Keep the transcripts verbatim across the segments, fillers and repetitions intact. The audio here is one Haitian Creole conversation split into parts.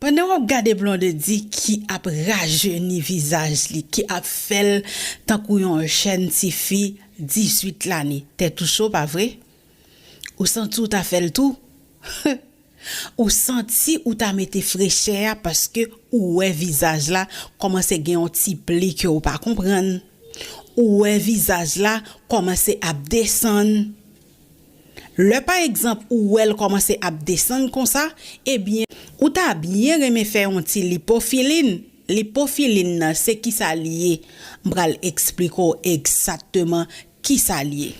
Pandan w ap gade Blondedy ki ap rajeni vizaj li, ki ap fè l tankou yon jèn tifi dizuit lane, tèt ou cho, pa vre? Ou santi w ta fè l tou? Ou santi ou ta mete frechè a paske ou wè vizaj la kòmanse gen yon ti pli ke w pa konprann. Ou wè vizaj la kòmanse ap desann. Lè pa egzanp ou wè l kòmanse ap desann konsa, ebyen, ou ta byen renmen fè yon ti lipofilin. Lipofilin nan, se kisa l ye? M pral eksplike w egzakteman kisa l ye.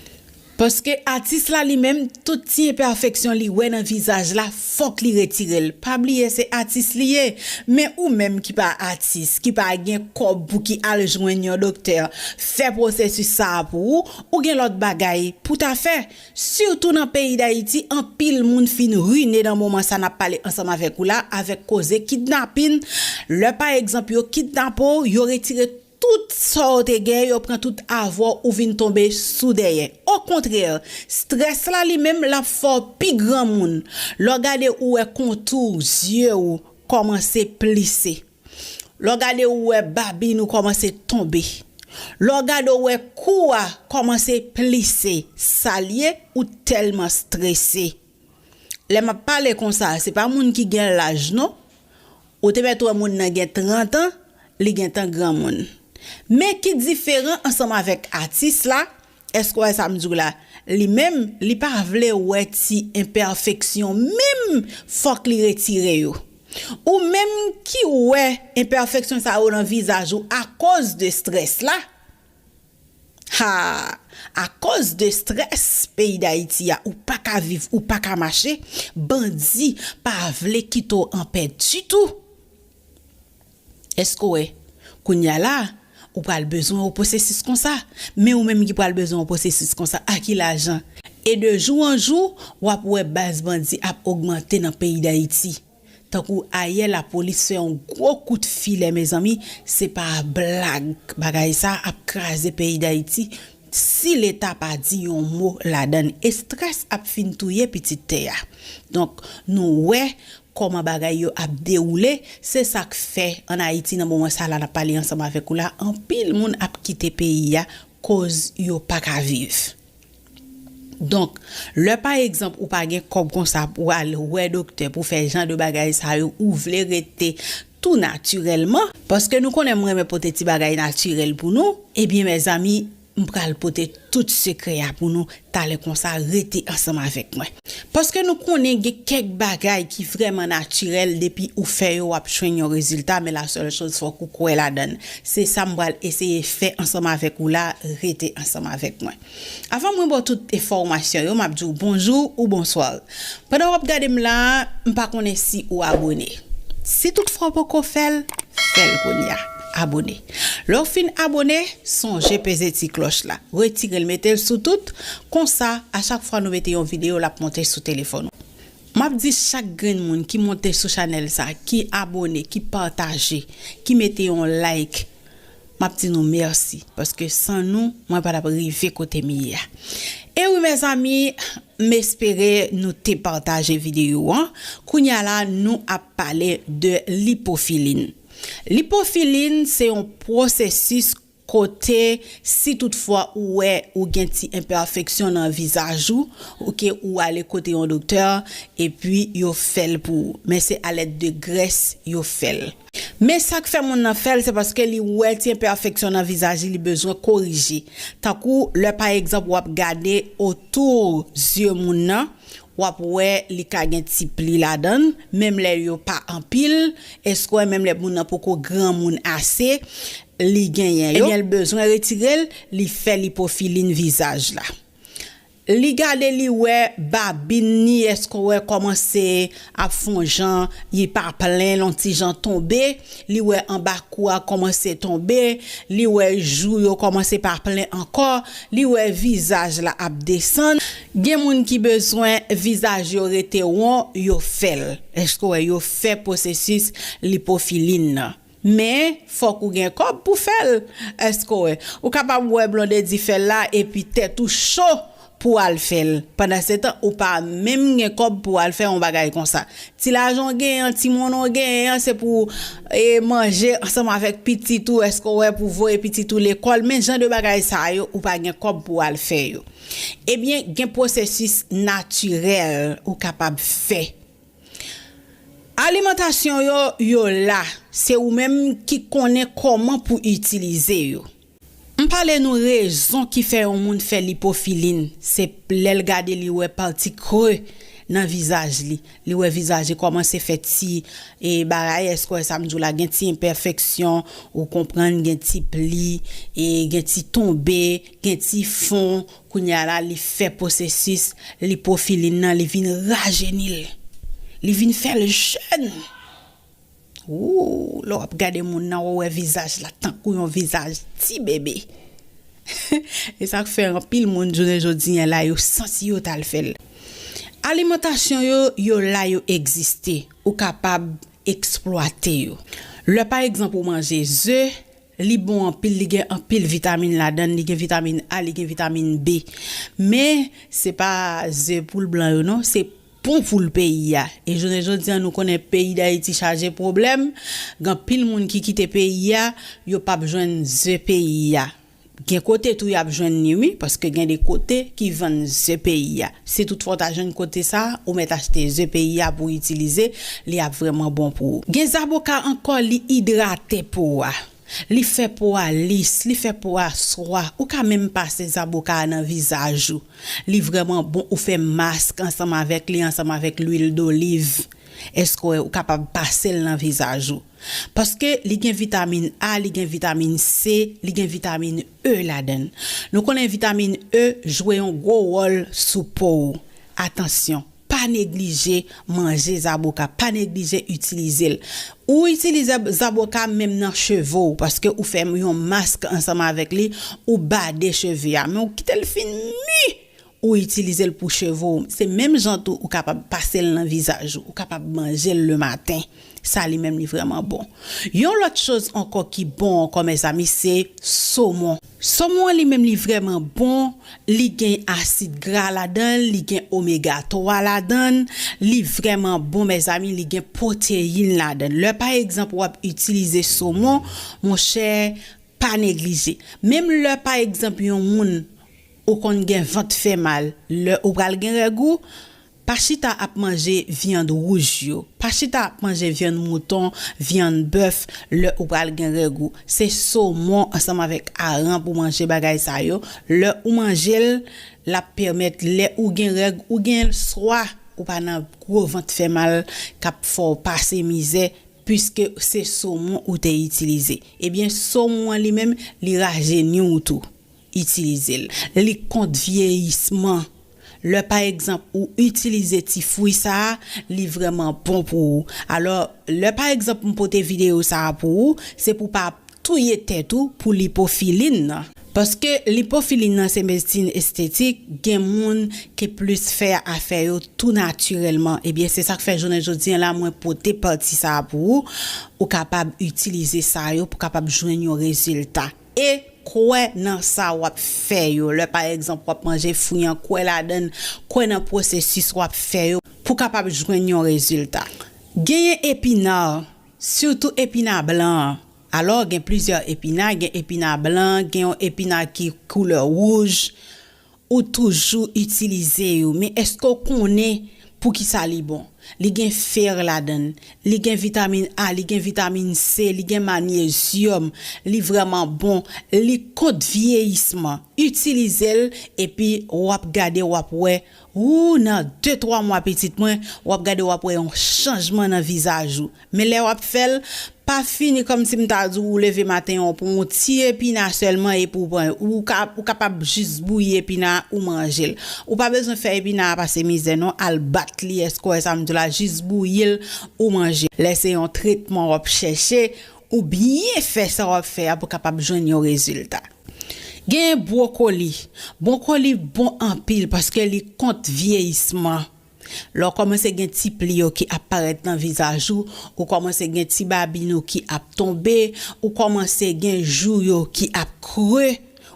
Paske atis la li menm, tout ti enpèfeksyon li wè nan vizaj la, fòk li retire l. Pa bliye se atis li ye. Men ou menm ki pa atis, ki pa gen kòb pou ki al jwenn yon doktè, fè pwosesis sa a pou ou, ou gen lòt bagay pou ta fè. Sitou nan peyi Dayiti, anpil moun fin rine nan moman sa n ap pale ansanm avèk ou la, avèk koze kidnapin. Lè pa egzanp yo kidnape w, yo retire tout sa w te gen, yo pran tout avè w, ou vin tonbe sou dèyè. Okontrè, strès la li menm, l ap fè w pi granmoun. Lè w gade ou wè kontou zye w kòmanse plise. Lè w gade ou wè babin ou kòmanse tonbe. Lè w gade ou wè kou a kòmanse plise. Sa l ye, ou tèlman strese. Lè m ap pale konsa, se pa moun ki gen laj non. Ou te mèt wè moun nan gen trant an, li gentan granmoun. Men ki diferan ansanm avèk atis la, èske w wè sa m di w la? Li menm, li pa vle wè ti enpèfeksyon, menm fòk li retire yo. Ou menm ki wè enpèfeksyon sa yo nan vizaj ou akoz de strès la, ha, akoz de strès peyi Dayiti a, ou pa ka viv, ou pa ka mache, bandi pa vle kite w anpè ditou. Èske w wè? Kounye a la, ou pral bezwen yon pwosesis konsa. Men ou menm ki pral bezwen yon pwosesis konsa, a ki lajan? E de jou an jou, w ap wè baz bandi ap ogmante nan peyi Dayiti. Tankou ayè lapolis fè yon gwo kout filè, mezanmi, se pa blag. Bagay sa ap kraze peyi Dayiti si Leta pa di yon mo ladan l. E strès ap fin touye pitit tè a. Donk, nou wè kòman bagay yo ap dewoule. Se sa k fè ann Ayiti, nan moman sa la n ap pale ansanm avèk ou la, anpil moun ap kite peyi a koz yo pa ka viv. Donk, lè pa egzanp ou pa gen kòb konsa pou al wè doktè pou fè jan de bagay sa yo, ou vle rete tou natirèlman, paske nou konnen m renmen pote ti bagay natirèl pou nou, ebyen, mezanmi, m pral pote tout sekrè a pou nou, talè konsa, rete ansanm avèk mwen. Paske nou konnen gen kèk bagay ki vrèman natirèl, depi ou fè yo, w ap jwenn yon rezilta, men la sèl choz, fòk ou kwè ladan l. Se sa m pral eseye fè ansanm avèk ou la, rete ansanm avèk mwen. Avan mwen ba w tout enfòmasyon yo, m ap di w bonjou ou bonswa. Pandan w ap gade m la, m pa konnen si ou abone. Si toutfwa w poko fè l, fè l kounye a. Abone. Lè w fin abone, sonje peze ti klòch la. Retire l, mete l sou tout. Konsa, a chak fwa nou mete yon videyo, l ap monte sou telefòn ou. M ap di chak grenn moun ki monte sou chanèl sa, ki abone, ki pataje, ki mete yon like, m ap di nou mèsi, paske san nou, mwen pa t ap rive kote m ye a. E wi, mezanmi, m espere nou te pataje videyo an. Kounye a la, nou ap pale de lipofilin. Lipofilin se yon pwosesis kote, si toutfwa ou wè ou gen ti enpèfeksyon nan vizaj ou, ou ke ou ale kote yon doktè, epi yo fè l pou ou. Men se alèd de grès yo fè l. Men sa k fè moun nan fè l, se paske li wè ti enpèfeksyon nan vizaj li, li bezwen korije. Tankou lè pa egzanp w ap gade otou zye moun nan, w ap wè li ka gen ti pli ladan l, menm lè yo pa anpil, èske w wè menm lè moun nan poko granmoun ase, li genyen yo, ebyen, l bezwen retire l, li fè lipofilin vizaj la. Li gade, li wè babin ni, èske w wè kòmanse ap fè yon jan, li pa plen, l on ti jan tonbe, li wè anba kou a kòmanse tonbe, li wè jou yo kòmanse pa plen ankò, li wè vizaj la ap desann. Gen moun ki bezwen vizaj yo rete won, yo fè l. Èske w wè yo fè pwosesis lipofilin nan? Men, fòk ou gen kòb pou fè l. Èske w wè? Ou kapab wè Blondedy fè l la, epi tèt ou cho. pou w al fè l. Pandansetan, ou pa menm gen kòb pou w al fè yon bagay konsa. Ti lajan w genyen an, ti monnen w genyen an, se pou w e, manje ansanm avèk pitit ou, èske w wè pou voye pitit ou lekòl, men jan de bagay sa yo, ou pa gen kòb pou w al fè yo. Ebyen, gen pwosesis natirèl ou kapab fè. Alimantasyon yo, yo la, se ou menm ki konnen kòman pou itilize yo. M pale nou rezon ki fè yon moun fè lipofilin. Se lè l gade li wè pati kre nan vizaj li. Li wè vizaj li kòmanse fè ti e, bagay, èske w wè sa m di w la, gen ti enpèfeksyon, ou konprann, gen ti pli, e, gen ti tonbe, gen ti fon. Kounye a la, li fè pwosesis lipofilin nan, li vin rajeni l. Li vin fè l jèn. Ooh, lè w ap gade moun nan, ou wè vizaj la tankou yon vizaj ti bebe. E sa k fè anpil moun jounen jodi a la, yo santi yo t al fè l. Alimantasyon yo, yo la, yo egziste. Ou kapab eksplwate yo. Lè, pa egzanp, ou manje ze, li bon anpil, li gen anpil vitamin ladan l, li gen vitamin A, li gen vitamin B. Men, se pa ze poul blan yo, non, se bon poul peyi a. E jounen jodi a, nou konnen peyi Dayiti chaje pwoblèm. Gen anpil moun ki kite peyi a, yo p ap jwenn ze peyi a. Gen kote tou y ap jwenn li, wi, paske gen de kote ki vann ze peyi a. Si toutfwa w ta jwenn kote sa a, ou mèt achte ze peyi a pou w itilize, li ap vrèman bon pou ou. Gen zaboka ankò, li idrate po a. Li fè po a lis, li fè po a swa. Ou ka menm pase zaboka a nan vizaj ou. Li vrèman bon, ou fè mask ansanm avèk li, ansanm avèk lwil doliv. Èske w kapab pase l nan vizaj ou? Paske li gen vitamin A, li gen vitamin C, li gen vitamin E ladan l. Nou konnen vitamin E jwe yon gwo wòl sou po w. Atansyon, pa neglije manje zaboka, pa neglije itilize l. Ou itilize zaboka menm nan cheve w, paske ou fè yon mask ansanm avèk li, ou bade cheve a, men ou kite l fin mi, ou itilize l pou cheve w. Se menm jan tou, ou kapab pase l nan vizaj ou, ou kapab manje l lematen. Sa li menm li vrèman bon. Yon lòt choz ankò ki bon ankò, mezanmi, se somon. Somon an li menm li vrèman bon, li gen asid gra ladan l, li gen omega twa ladan l, li vrèman bon, mezanmi, li gen pwoteyin ladan l. Lè, pa egzanp, w ap itilize somon, monchè, pa neglije. Menm lè, pa egzanp, yon moun ou konn gen vant fè mal, lè ou pral gen règ ou, pa chita ap manje vyann wouj yo. Pa chita ap manje vyann mouton, vyann bèf, lè ou pral gen règ ou. Se somon ansanm avèk aran pou manje bagay sa yo. Lè ou manje l, l ap pèmèt lè ou gen règ, ou gen swa, ou pa nan gwo vant fè mal k ap fè w pase mizè, piske se somon ou te itilize. Ebyen, somon an li menm, li rajeni w tou. Itilize l. Li kont vyeyisman. Lè, pa egzanp, ou itilize ti fwi sa a, li vrèman bon pou ou. Alò, lè, pa egzanp, m pote videyo sa a pou ou, se pou w pa touye tèt ou pou lipofilin nan. Paske lipofilin nan se medsin estetik, gen moun ki plis fè afè yo tou natirèlman. Ebyen, se sa k fè jounen jodi a la, mwen pote pati sa a pou ou. Ou kapab itilize sa yo pou kapab jwenn yon rezilta. E kwè nan sa w ap fè yo. Lè, pa egzanp, w ap manje fwi an, kwè ladan l, kwè nan pwosesis w ap fè yo pou kapab jwenn yon rezilta. Genyen epina, sitou epina blan an. Alò, gen plizyè epina, gen epina blan, gen yon epina ki koulè wouj. Ou toujou itilize yo, men èske w konnen poukisa li bon? Li gen fè ladan l, li gen vitamin A, li gen vitamin C, li gen manyezyòm, li vrèman bon, li kont vyeyisman. Itilize l, epi w ap gade, w ap wè, ou nan de twa mwa pitit mwen, w ap gade, w ap wè yon chanjman nan vizaj ou. Men lè w ap fè l, pa fini kòmsi m ta di w, ou leve maten an, ou pran yon ti epina sèlman epi w pran, ou ka, ou kapab jis bouyi epina a, ou manje l. Ou pa bezwen fè epina a pase mizè non, al bat li, èske w wè sa m di w la, jis bouyi l, ou manje l. Lè se yon tretman w ap chèche, ou byen fè sa w ap fè a pou kapab jwenn yon rezilta. Genyen bwokoli. Bwokoli bon anpil paske li kont vyeyisman. Lè w kòmanse gen ti pli yo ki ap parèt nan vizaj ou, ou kòmanse gen ti babin ou ki ap tonbe, ou kòmanse gen jou yo ki ap kre,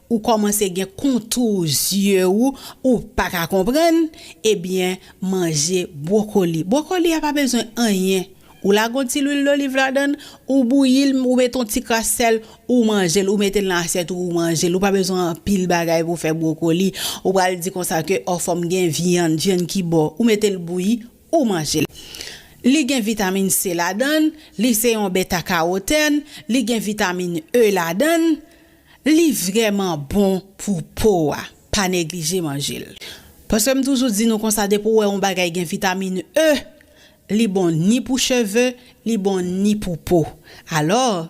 ou kòmanse gen kontou zye ou, ou pa ka konprann, ebyen, manje bwokoli. Bwokoli a pa bezwen anyen. Ou lage yon ti lwil doliv ladan l, ou bouyi l, ou mete yon ti kras sèl, ou manje l, ou mete l nan asyèt ou, ou manje l. Ou pa bezwen anpil bagay pou fè bwokoli. Ou pral di konsa ke, o, fò m gen vyann, vyann ki bon. Ou mete l bouyi, ou manje l. Li gen vitamin C ladan l, li se yon beta karotèn, li gen vitamin E ladan l, li vrèman bon pou po a. Pa neglije manje l. Paske m toujou di nou konsa, depi w wè yon bagay gen vitamin E, li bon ni pou cheve, li bon ni pou po. Alò,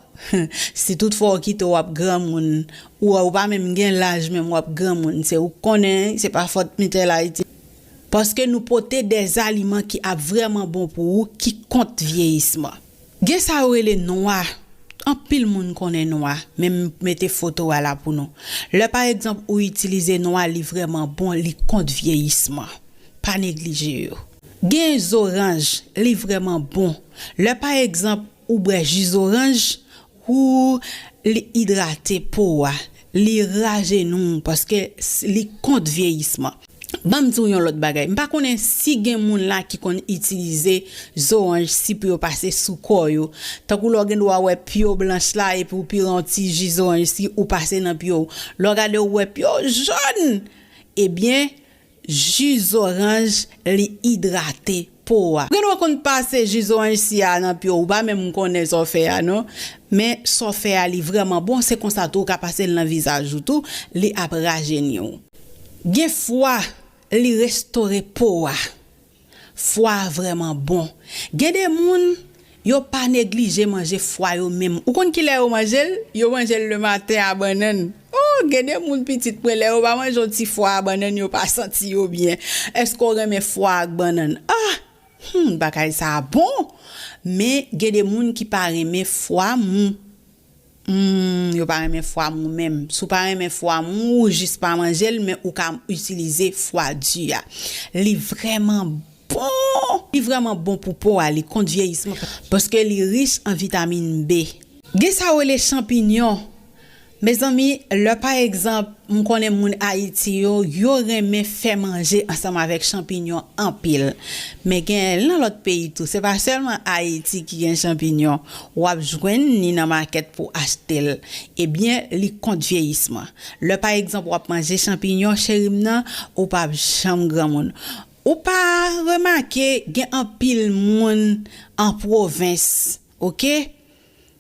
si toutfwa w kite w ap granmoun, ou, ou pa menm gen laj menm w ap granmoun, se ou k konnen, se pa fòt Mitel Ayiti. Paske nou pote de aliman ki ap vrèman bon pou ou, ki kont vyeyisman. Gen sa yo rele nwa. Anpil moun konnen nwa, men m mete foto a la pou nou. Lè pa egzanp ou itilize nwa, li vrèman bon, li kont vyeyisman. Pa neglije yo. Gen zoranj, li vrèman bon. Lè pa egzanp ou bwè ji zoranj, ou li idrate po a, li rajenou paske s- li kont vyeyisman. Ban m di w yon lòt bagay. M pa konnen si gen moun la ki konn itilize zoranj si pou yo pase sou kò yo. Tankou lè w gen dwa wè pye w blanch la epi w pire yon ti ji zoranj si ou pase nan pye w. Lè w gade w wè pye w jòn. Ebyen, ji zoranj li idrate po a. Ou gen dwa konn pase ji zoranj si a nan pye w, ou pa menm konnen sa w fè a non. Men sa w fè a li vrèman bon, se konsa tou ou ka pase l nan vizaj ou tou, li ap rajeni w. Gen fwa, li restore po a. Fwa a vrèman bon. Gen de moun, yo pa neglije manje fwa yo menm. Ou konn kilè yo manje l? Yo manje l lematen a bannann. Oh, gen de moun pitit mwen, lè yo pa manje yon ti fwa a bannann, yo pa santi yo byen. Èske w renmen fwa ak bannann? Ah! Hmm, bagay sa a bon! Men gen de moun ki pa renmen fwa mou. Hmm, yo pa renmen fwa mou menm. Si w pa renmen fwa mou, ou jis pa manje l, men ou ka itilize fwa di a. Li vrèman bon! Li vrèman bon pou po a, li kont vyeyisman, paske li rich an vitamin B. Gen sa yo rele chanpinyon. Mezanmi, lè pa egzanp, m konnen moun Ayiti yo, yo renmen fè manje ansanm avèk chanpinyon anpil. Men gen nan lòt peyi tou, se pa sèlman Ayiti ki gen chanpinyon. W ap jwenn ni nan makèt pou achte l. Ebyen, li kont vyeyisman. Lè pa egzanp, w ap manje chanpinyon, cheri m nan, ou p ap janm granmoun. Ou pa remake, gen anpil moun an pwovens, oke?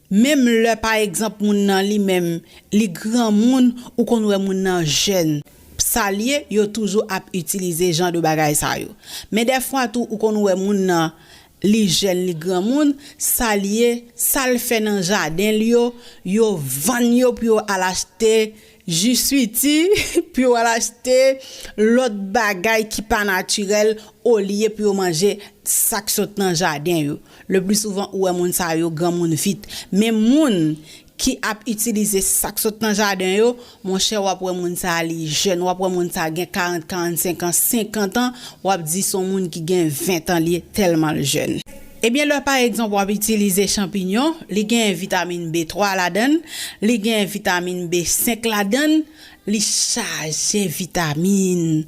Menm lè, pa egzanp, moun nan li menm, li granmoun, ou konn wè moun nan jèn. Sa l ye, yo toujou ap itilize jan de bagay sa yo. Men dèfwa tou, ou konn wè moun nan, li jèn, li granmoun, sa l ye, sa l fè nan jaden l yo, yo vann yo pou yo al achte ji switi, pou yo al achte lòt bagay ki pa natirèl, olye pou yo manje sa k sot nan jaden yo. Le pli souvan, ou wè moun sa yo granmoun vit. Men moun ki ap itilize sa k sot nan jaden yo, monchè, w ap wè moun sa a li jèn, w ap wè moun sa a gen karant, karannsenk an, senkant an, w ap di se yon moun ki gen ven an li ye, tèlman l jèn. Ebyen, lè pa egzanp w ap itilize chanpinyon, li gen vitamin B twa ladan l, li gen vitamin B senk ladan l, li chaje vitamin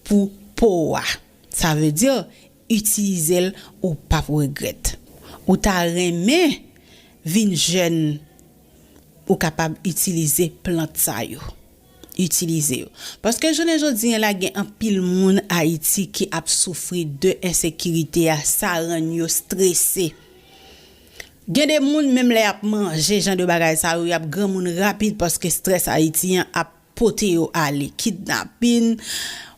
pou po a. Sa vle di, itilize l, ou p ap regrèt. Ou ta renmen vin jèn, ou kapab itilize plant sa yo. Itilize yo. Paske jounen jodi a la, gen anpil moun Ayiti ki ap soufri de ensekirite a, sa rann yo strese. Gen de moun, menm lè y ap manje jan de bagay sa yo, y ap granmoun rapid paske strès Ayiti an ap pote yo ale. Kidnapin,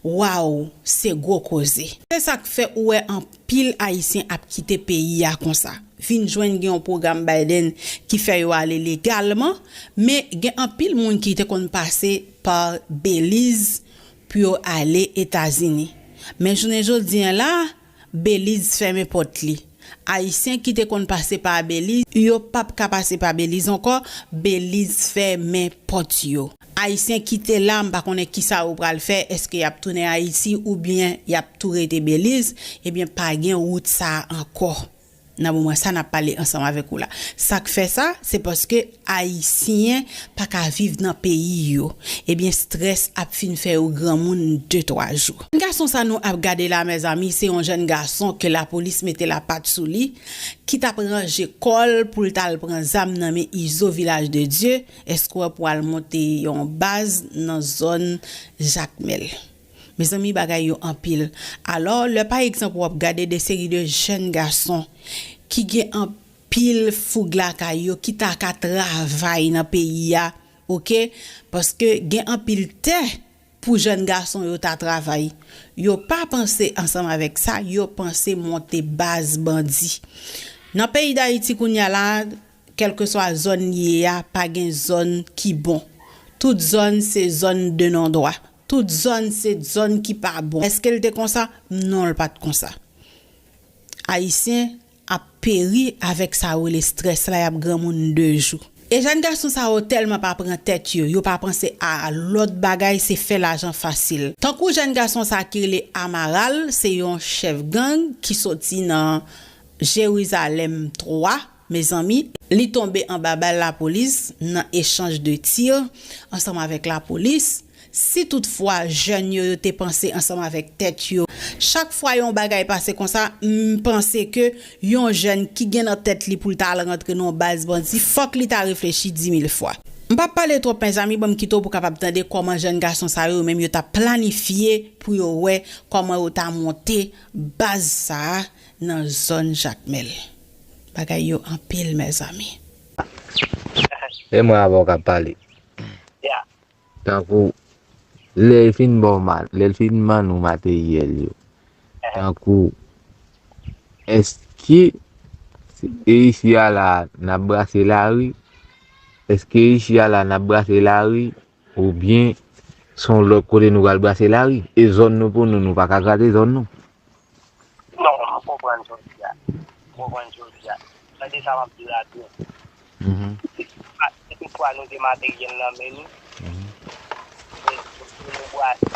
waw, se gwo koze. Se sa k fè ou wè anpil Ayisyen ap kite peyi a konsa. Vin jwenn gen yon pwogram Biden ki fè yo ale legalman, men gen anpil moun ki te konn pase pa Beliz pou yo ale Etazini. Men jounen jodi a la, Beliz fèmen pòt li. Ayisyen ki te konn pase pa Beliz, yo p ap ka pase pa Beliz ankò, Beliz fèmen pòt yo. Ayisyen ki te la, m pa konnen kisa yo pral fè, èske y ap tounen Ayiti oubyen y ap tou rete Beliz? Ebyen, pa gen wout sa a ankò. Nan moman sa n ap pale ansanm avèk ou la. Sa k fè sa, se paske Ayisyen pa ka viv nan peyi yo. Ebyen, strès ap fin fè yo granmoun de twa jou. Jèn gason sa nou ap gade la, mezanmi, se yon jèn gason ke lapolis mete lapat sou li, ki t ap ranje kò l pou l t al pran zam nan men Izo Vilaj de Dye. Èske w pral monte yon baz nan zòn Jakmèl? Mezanmi, bagay yo anpil. Alò, lè pa egzanp w ap gade de seri de jèn gason ki gen anpil foug lakay yo, ki ta ka travay nan peyi a, oke? Paske gen anpil tè pou jèn gason yo ta travay. Yo pa panse ansanm avèk sa, yo panse monte baz bandi. Nan peyi Dayiti kounye a la, kèlkeswa zòn li ye a, pa gen zòn ki bon. Tout zòn se zòn de non dwa. Tout zòn se zòn ki pa bon. Èske l te konsa? Non, l pa t konsa. Ayisyen ap peri avèk sa yo rele strès la, y ap granmoun de jou. E jèn gason sa yo tèlman pa pran tèt yo, yo pa panse a lòt bagay, se fè lajan fasil. Tankou jèn gason sa ki rele Amaral, se yon chèf gang ki soti nan Jerizalèm twa, mezanmi, li tonbe anba bal lapolis nan echanj de tir ansanm avèk lapolis. Si toutfwa jèn yo, yo te panse ansanm avèk tèt yo, chak fwa yon bagay pase konsa, m panse ke yon jèn ki gen nan tèt li pou l ta al rantre nan yon baz bandi, fòk li ta reflechi di mil fwa. M p ap pale twòp, mezanmi, ban m kite w pou w kapab tande kòman jèn gason sa yo, yo menm, yo t ap planifye pou yo wè kòman yo ta monte baz sa a nan zòn Jakmèl. Bagay yo anpil, mezanmi. E mwen avè w k ap pale. Tankou, lè l fin ba w ma, lè l fin ban nou materyèl yo. Tankou, èske e isi a la n ap brase lari? Èske isi a la n ap brase lari? Oubyen se yon lòt kote nou pral brase lari? E zòn nou pou nou, nou pa ka grate zòn nou. Non, m konprann sa w di a. M konprann sa w di a. Tande sa m ap di w la byen. Si toutfwa nou gen materyèl nan men nou, nou bwase.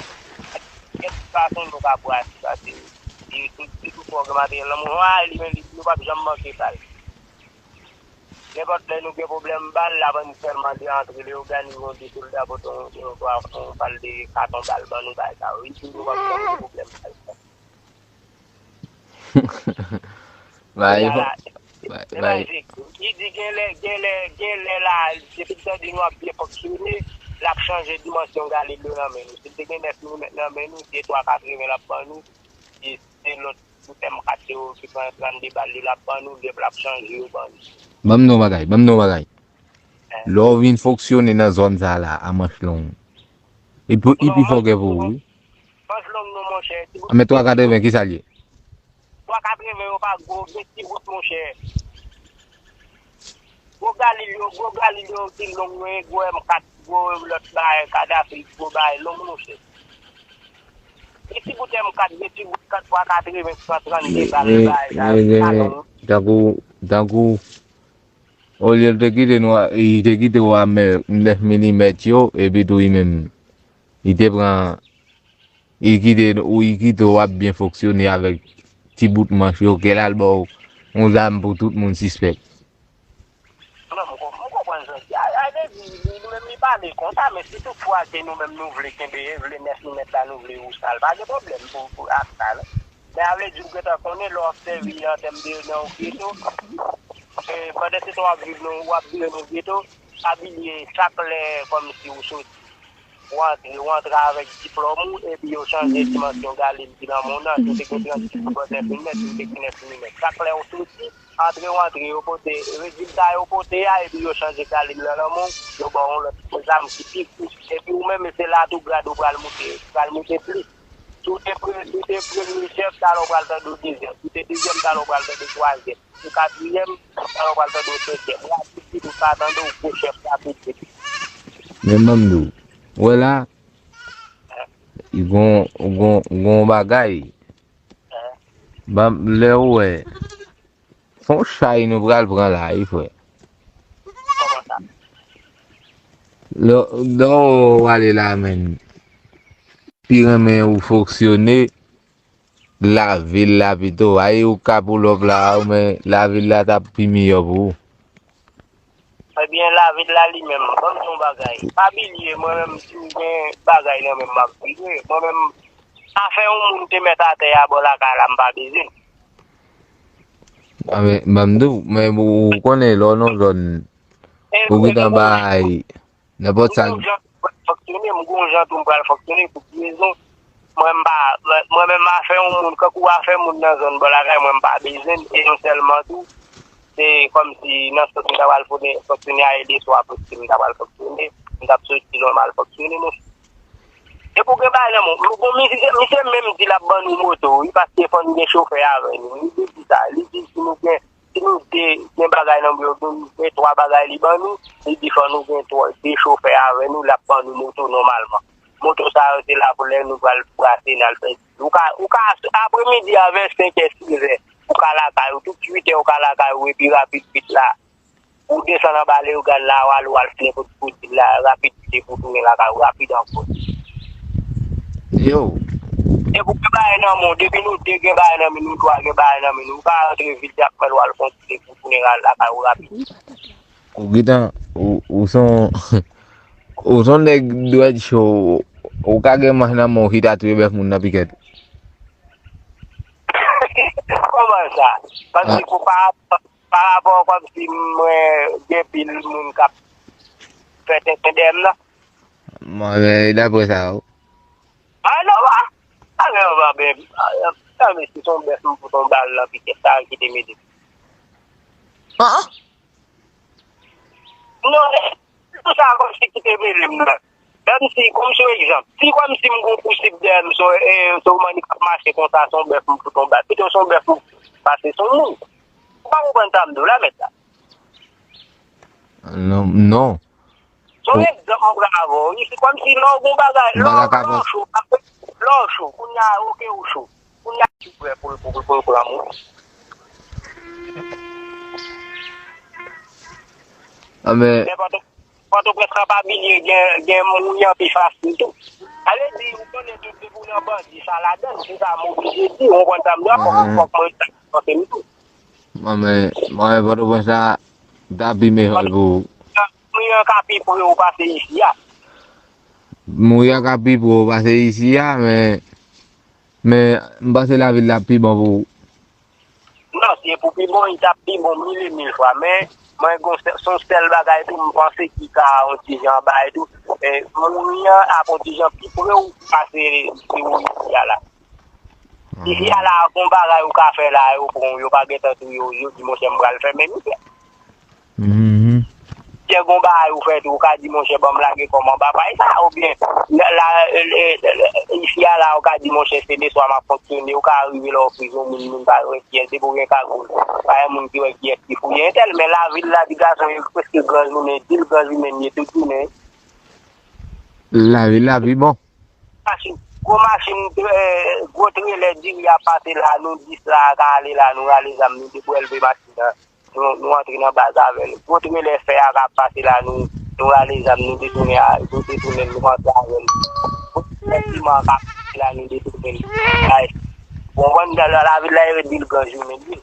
Kèk fason nou ka bwase, paske si toutfwa w gen materyèl nan men w, a, li menm li di nou p ap janm manke bal. Nenpòt lè nou gen pwoblèm bal, l ap annik sèlman de antre Leyogàn, yon de sòlda pote yon, yon, yon bal de katon bal ban nou, bagay sa yo. Li di nou p ap janm gen pwoblèm bal. Bay, bay, bay. Li di genlè, genlè, genlè la, depi l tande nou ap byen fonksyone, l ap chanje dimansyon Galil yo nan men nou. Si l te gen nèf milimèt nan men nou, se twa katreven l ap ban nou, e se lòt bout M kat yo ki pran trannde bal li l ap ban nou, lè l ap chanje yo ban nou. Ban m di w yon bagay, ban m di w yon bagay. Lè w vin fonksyone nan zòn sa la, a manch long, li pi fò ke pou ou, wi. Manch long non, monchè. Ti bout. Men twa katreven, kisa l ye? Twa katreven yo pa gwo, gen ti bout, monchè. Gwo galil yo, gwo galil yo ki long, wi, gwo M kat, gwo lòt bagay, kadafrik, gwo bagay long, monchè. Gen ti bout M kat, gen ti bout kat twa katreven, san trannde bal, bagay sa yo, ki pa long. Tankou, tankou, olye l te kite nou, li te kite w a nèf milimèt yo, epi tou li menm, li te pran Li kite ou, li kite w ap byen fonksyone avèk ti bout manch yo, ke l al ba w yon zam pou tout moun sispèk. Non, m konprann sa w di a. Sa vle di, li menm li pale konsa, men si toutfwa se nou menm nou vle kenbe, vle nèf nou mèt la, nou vle wouch sa, l pa gen pwoblèm pou, pou ak sa, non. Men sa vle di, ou gentan konnen, lè w ap sèvi an tèm de nan yon geto, pandan se tan w ap viv nan, w ap viv nan yon geto, pa bliye, chak lè kòmsi ou soti, ou antre, ou antre avèk diplòm ou, epi yo chanje dimansyon galil ki nan men w nan. Si w te gen trannde, yo ba w nèf milimèt, si w te gen nèf milimèt. Chak lè ou soti, antre ou antre, yo pote, rezilta yo pote a, epi yo chanje galil nan nan men w, yo ba w yon lòt zam ki pi gwo. Epi ou menm, se la tou grad ou pral moute, pral moute plis. Si w te pre-, si w te premye chèf, talè w pral tande w dezyèm. Si w te dezyèm, talè w pral tande w twazyèm. Ou katriyèm, talè w pral tande w senkyèm. Ou atis pito sa tande w gwo chèf sa tou piti. Men ban m di w, ou wè la, gon, gon, gon bagay. Ban m, lè w wè, se yon chay nou pral pran la, wi, frè. Lè, lè w wè w ale la, menn, pi renmen ou fonksyone, lavil la pito. Ay ou ka pull up la, men lavil la t ap pi miyò pou ou. Ebyen, lavil la li menm, ban m di yon bagay. Pa bliye, mwen menm, si m gen bagay nan men m, m ap vire. Mwen menm, afè yon moun te mèt atè a bò lakay la, m pa bezwen. Ban m di w, men ou konnen lè w nan zòn, ou gentan bay nenpòt sa. Fonksyone, m gon jan tou m pral fonksyone pou ki rezon. Mwen m pa, mwen menm afè yon moun, kankou afè moun nan zòn bò lakay mwen m pa bezwen l, e non sèlman tou, se kòmsi nan sans m ta pral fonksyone a e de swa pou si m ta pral fonksyone, m t ap soti nòmal fonksyone, monchè. Epi w gen bagay nan men w. Bon, misye, misye menm di l ap ban nou moto, wi, paske fò n gen chofè avè nou. Li di sa, li di si nou gen, si nou de gen bagay nan men yo, nou gen twa bagay li ban nou, li di fò nou gen twa, de chofè avè nou, l ap ban nou moto nòmalman. Moto sa yo se la pou lè nou pral brase n al fè. Ou ka, ou ka, apremidi a vennsenk è, sizè, ou ka lakay ou, tout uit è ou ka lakay ou, epi rapid vit la. Ou desann anba Leyogàn la, w al, w al fè nenpòt kote la, rapid vit epi w tounen lakay ou, rapid ankò. Yo. Depi w gen bagay nan men w, depi nou de gen bagay nan men nou, twa gen bagay nan men nou, ou ka rantre vil Jakmèl, w al fè yon ti depi w tounen lakay ou rapid. Ou gentan, ou, ou se yon, ou se yon nèg dwèt cho, ou ka gen mach nan men w, chita touye bèf moun nan pikèt. Kòman sa? Paske pou pa Pa rapò kòmsi mwen gen pil moun k ap fè tenten dèyè m nan. Mwen, men, daprè sa, w. A non, pa. A non, pa ben. A, men si se yon bèf m fout yon bal nan pikèt, sa ki te mete. Ah? Non, e, tout sa kòmsi ki te mele m nan. Menm si, kòm sou egzanp, si kòmsi m gon pousib dèyè m, se, e, se yon mannik k ap mache konsa, se yon bèf m fout yon bal. Pito se yon bèf m pase se yon moun. Ou pa konprann sa m di w la, mèt la? Non, non. Se yon egzanp m pran avè w. Wi, se kòmsi lè w gon bagay, lè w cho, lè w cho, kounye a, oke, ou cho. Kounye a, ou prè pou, pou, pou, pou pran moun. Amen. Pòtoprens la pa bliye gen, gen mouri an pi fasil tou. Sa vle di, ou konnen tout depi w nan bandi, sa ladan l, se sa m oblije di, ou konprann sa m di a, fòk, fòk mwen panse m tou. Mwen, mwen, Pòtoprens la, ta pi meyè pou ou. Mouri an ka pi pre w pase isi a. Mouri an ka pi pre w pase isi a, men, men, m panse lavil la pi bon pou ou. Non, si e pou pi bon, li t ap pi bon mil e mil fwa, men mwen gon se yon sèl bagay tou, m panse ki ka yon ti jan bay tou. E, mouri an ap yon ti jan pi pre w pase si ou isi a la. Isi a la, gon bagay ou ka fè la, yo pran w, yo pa gentan touye w, yo di, monchè, m pral fèmen misye. Kè gon bagay ou fè tou, ou ka di, monchè, ban m lage kò m anba pay sa, oubyen la, la, isi a la, ou ka di, monchè, se de swa m ap fonksyone, ou ka rive lè w prizon, moun, moun pa wè kiyès, depi w gen kagòl, pa gen moun ki wè kiyès ki fouye entèl, men lavil la, ti gason, yo prèske gran jounen, dil gran jounen, ye tout jounen. Lavil la pi bon. Machin, gwo machin, gwo trelè diri ap pase la, nou dis la ka ale la, nou rale zam, nou debwèlve machin nan, nou, nou antre nan baz avè l. Gwo trelè fè a k ap pase la, nou, nou rale zam, nou detounen a, nou detounen l, nou antre avè l. Gwo trelè siman k ap pase la, nou detounen l. Bon, konn lavil la e ret dil gran jounen, dil.